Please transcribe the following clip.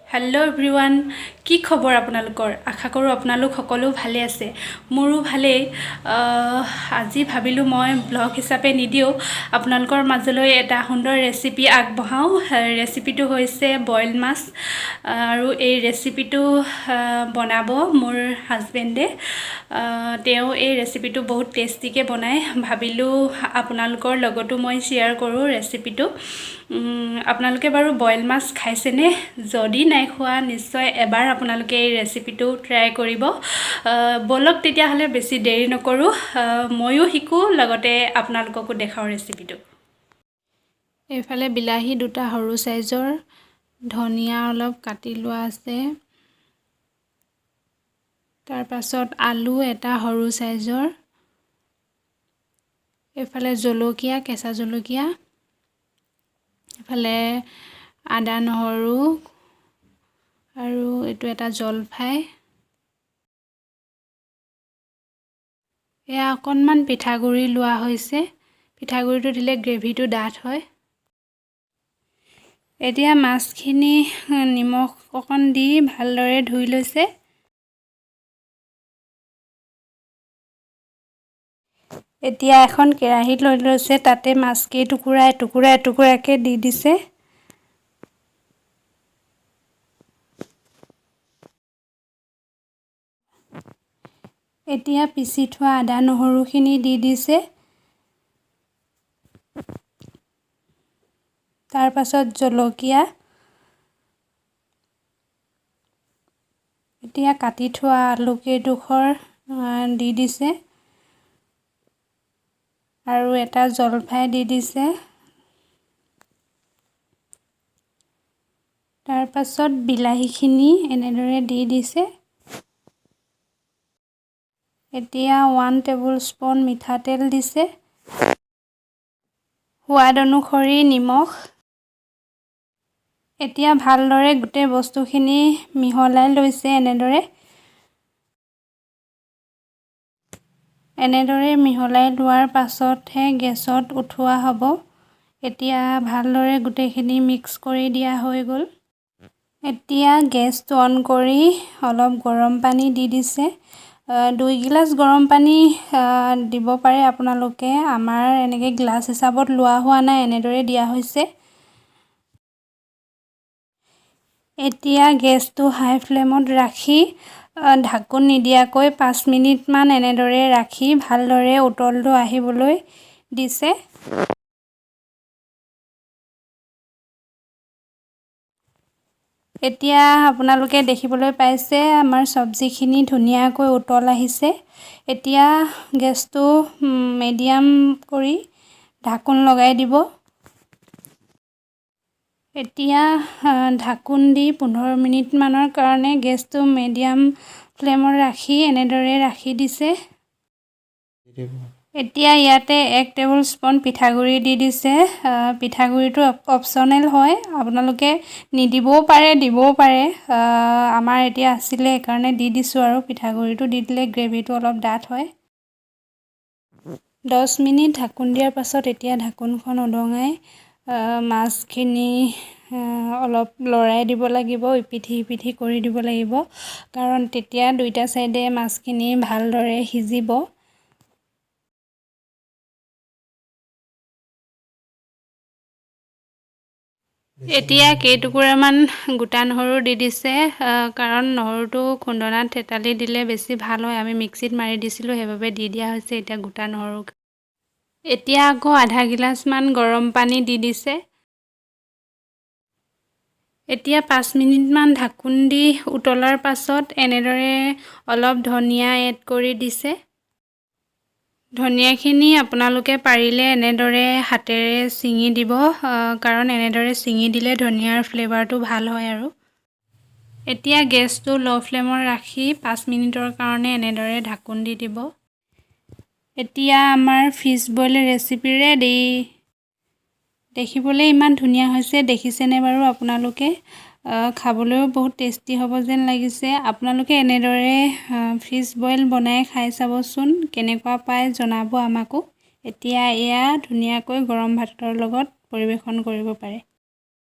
Hello' everyone, কি খবৰ আপোনালোকৰ? আশা কৰোঁ আপোনালোক সকলো ভালে আছে। মোৰো ভালেই। আজি ভাবিলোঁ মই ব্লগ হিচাপে নিদিওঁ, আপোনালোকৰ মাজলৈ এটা সুন্দৰ ৰেচিপি আগবঢ়াওঁ। ৰেচিপিটো হৈছে বইল মাছ আৰু এই ৰেচিপিটো বনাব মোৰ হাজবেণ্ডে। তেওঁ এই ৰেচিপিটো বহুত টেষ্টিকৈ বনায়। ভাবিলোঁ আপোনালোকৰ লগতো মই শ্বেয়াৰ কৰোঁ ৰেচিপিটো। আপোনালোকে বাৰু বইল মাছ খাইছেনে? যদি নাই খোৱা, নিশ্চয় এবাৰ আপোনালোকে এই ৰেচিপিটো ট্ৰাই কৰিব। ব'লক তেতিয়াহ'লে, বেছি দেৰি নকৰোঁ, ময়ো শিকোঁ, লগতে আপোনালোককো দেখাওঁ ৰেচিপিটো। এইফালে বিলাহী দুটা সৰু চাইজৰ, ধনিয়া অলপ কাটি লোৱা আছে, তাৰপাছত আলু এটা সৰু চাইজৰ, এইফালে জলকীয়া, কেঁচা জলকীয়া, এইফালে আদা নহৰু আৰু এইটো এটা জলফাই। এয়া অকণমান পিঠাগুড়ি লোৱা হৈছে। পিঠাগুড়িটো দিলে গ্ৰেভিটো ডাঠ হয়। এতিয়া মাছখিনি নিমখ অকণ দি ভালদৰে ধুই লৈছে। এতিয়া এখন কেৰাহী লৈ লৈছে, তাতে মাছ কেইটুকুৰা এটুকুৰা এটুকুৰাকৈ দি দিছে। এতিয়া পিচি থোৱা আদা নহৰুখিনি দি দিছে। তাৰপাছত জলকীয়া, এতিয়া কাটি থোৱা আলু কেইডোখৰ দি দিছে আৰু এটা জলফাই দি দিছে। তাৰপাছত বিলাহীখিনি এনেদৰে দি দিছে। এতিয়া 1 টেবুল স্পুন মিঠাতেল দিছে, সোৱাদ অনুসৰি নিমখ। এতিয়া ভালদৰে গোটেই বস্তুখিনি মিহলাই লৈছে এনেদৰে। এনেদৰে মিহলাই লোৱাৰ পাছতহে গেছত উঠোৱা হ'ব। এতিয়া ভালদৰে গোটেইখিনি মিক্স কৰি দিয়া হৈ গ'ল। এতিয়া গেছটো অন কৰি অলপ গৰম পানী দি দিছে। 2 গিলাচ গৰম পানী দিব পাৰে আপোনালোকে। আমাৰ এনেকৈ গ্লাছ হিচাপত লোৱা হোৱা নাই, এনেদৰে দিয়া হৈছে। এতিয়া গেছটো হাই ফ্লেমত ৰাখি ঢাকোন নিদিয়াকৈ 5 মিনিটমান এনেদৰে ৰাখি ভালদৰে উতলটো আহিবলৈ দিছে। এতিয়া আপোনালোকে দেখিবলৈ পাইছে আমাৰ চব্জিখিনি ধুনীয়াকৈ উতল আহিছে। এতিয়া গেছটো মিডিয়াম কৰি ঢাকোন লগাই দিব। এতিয়া ঢাকোন দি 15 মিনিটমানৰ কাৰণে গেছটো মিডিয়াম ফ্লেমত ৰাখি এনেদৰে ৰাখি দিছে। এতিয়া ইয়াতে 1 টেবুল স্পুন পিঠাগুড়ি দি দিছে। পিঠাগুড়িটো অপশ্যনেল হয়, আপোনালোকে নিদিবও পাৰে, দিবও পাৰে। আমাৰ এতিয়া আছিলে সেইকাৰণে দি দিছোঁ আৰু পিঠাগুড়িটো দি দিলে গ্ৰেভিটো অলপ ডাঠ হয়। 10 মিনিট ঢাকোন দিয়াৰ পাছত এতিয়া ঢাকোনখন উদঙাই মাছখিনি অলপ লৰাই দিব লাগিব, ইপিঠি সিপিঠি কৰি দিব লাগিব, কাৰণ তেতিয়া দুইটা চাইডে মাছখিনি ভালদৰে সিজিব। এতিয়া কেইটুকুৰামান গোটা নহৰু দি দিছে, কাৰণ নহৰুটো খুন্দনাত থেতালি দিলে বেছি ভাল হয়। আমি মিক্সিত মাৰি দিছিলোঁ, সেইবাবে দি দিয়া হৈছে এতিয়া গোটা নহৰু। এতিয়া আকৌ আধা গিলাচমান গৰম পানী দি দিছে। এতিয়া 5 মিনিটমান ঢাকোন দি উতলাৰ পাছত এনেদৰে অলপ ধনিয়া এড কৰি দিছে। ধনিয়াখিনি আপোনালোকে পাৰিলে এনেদৰে হাতেৰে ছিঙি দিব, কাৰণ এনেদৰে ছিঙি দিলে ধনিয়াৰ ফ্লেভাৰটো ভাল হয়। আৰু এতিয়া গেছটো ল' ফ্লেমত ৰাখি 5 মিনিটৰ কাৰণে এনেদৰে ঢাকোন দি দিব। এতিয়া আমাৰ ফিছ বইল ৰেচিপি ৰেডি। দেখিবলৈ ইমান ধুনীয়া হৈছে, দেখিছেনে বাৰু আপোনালোকে? খাবলৈও বহুত টেষ্টি হ'ব যেন লাগিছে। আপোনালোকে এনেদৰে ফিছ বইল বনাই খাই চাবচোন, কেনেকুৱা পায় জনাব আমাকো। এতিয়া এয়া ধুনীয়াকৈ গৰম ভাতৰ লগত পৰিৱেশন কৰিব পাৰে।